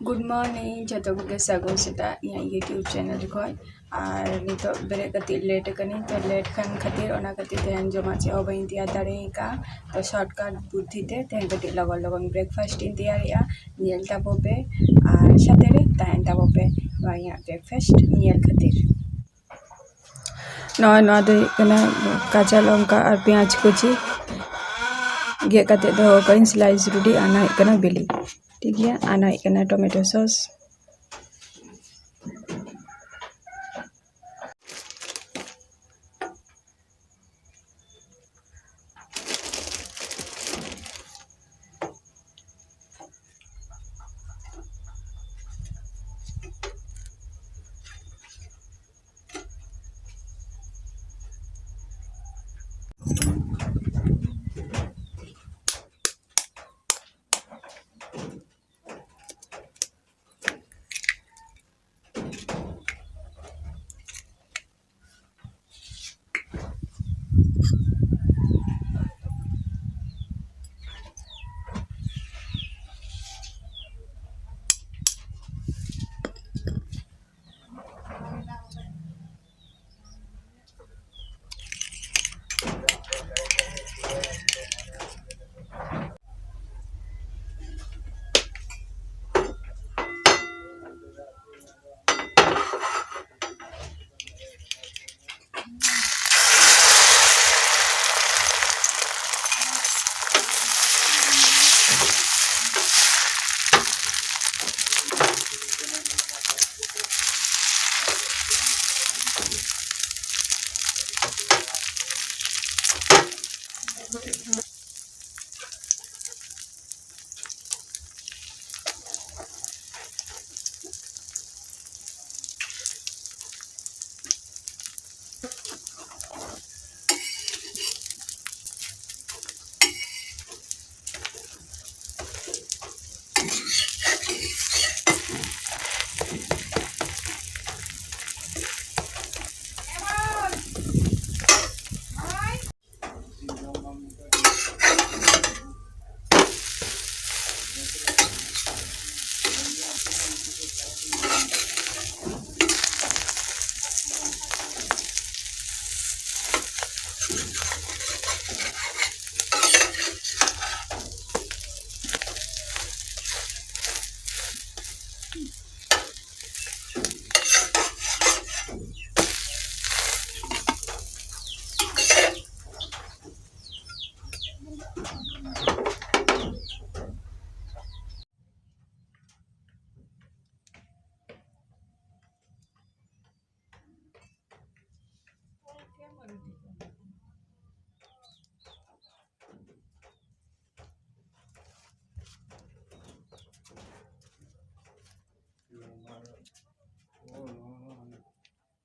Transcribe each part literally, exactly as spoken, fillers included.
Good morning, ᱡᱚᱛᱚ ᱠᱚᱜᱮ ᱥᱟᱹᱜᱩᱱ ᱥᱮᱛᱟᱜ ᱤᱧᱟᱹᱜ YouTube channel ᱠᱷᱚᱱ᱾ ᱟᱨ ᱱᱤᱛᱚᱜ ᱵᱮᱨᱮᱫ ᱠᱟᱛᱮ late ᱟᱠᱟᱱᱟᱹᱧ, ᱛᱚ late ᱠᱟᱱ ᱠᱷᱟᱹᱛᱤᱨ, ᱚᱱᱟ ᱠᱷᱟᱹᱛᱤᱨ ᱛᱮᱦᱮᱧ ᱡᱚᱢᱟᱜ ᱪᱮᱫ ᱦᱚᱸ ᱵᱟᱹᱧ ᱛᱮᱭᱟᱨ ᱫᱟᱲᱮ ᱟᱠᱟᱫᱼᱟ᱾ ᱛᱚ shortcut ᱵᱩᱫᱽᱫᱷᱤ ᱛᱮ ᱛᱮᱦᱮᱧ ᱠᱟᱹᱴᱤᱡ ᱞᱚᱜᱚᱱ ᱞᱚᱜᱚᱱ breakfast ᱤᱧ ᱛᱮᱭᱟᱨᱮᱜᱼᱟ᱾ ᱧᱮᱞ ᱛᱟᱵᱚ ᱯᱮ ᱟᱨ ᱥᱟᱛᱮ ᱨᱮ ᱛᱟᱦᱮᱱ ᱛᱟᱵᱚ ᱯᱮ ᱱᱚᱣᱟ ᱤᱧᱟᱹᱜ breakfast ᱧᱮᱞ ᱠᱷᱟᱹᱛᱤᱨ᱾ ᱱᱚᱜᱼᱚᱭ ᱱᱚᱣᱟ ᱫᱚ ᱦᱩᱭᱩᱜ ᱠᱟᱱᱟ ᱠᱟᱸᱪᱟ ᱞᱚᱝᱠᱟ ᱟᱨ ᱯᱮᱸᱭᱟᱡᱽ ᱠᱩᱪᱤ ᱜᱮᱫ ᱠᱟᱛᱮ ᱫᱚᱦᱚ ᱠᱟᱜ ᱟᱹᱧ, slice ready᱾ ᱟᱨ ᱱᱚᱣᱟ ᱦᱩᱭᱩᱜ ᱠᱟᱱᱟ ᱵᱤᱞᱤ, ᱴᱷᱤᱠ ᱜᱮᱭᱟ᱾ ᱟᱨ ᱱᱚᱣᱟ ᱦᱩᱭᱩᱜ ᱠᱟᱱᱟ tomato sauce᱾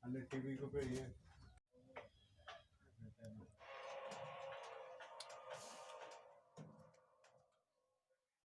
ᱟᱞᱮ ᱴᱤᱵᱷᱤ ᱠᱚᱯᱮ ᱤᱭᱟᱹ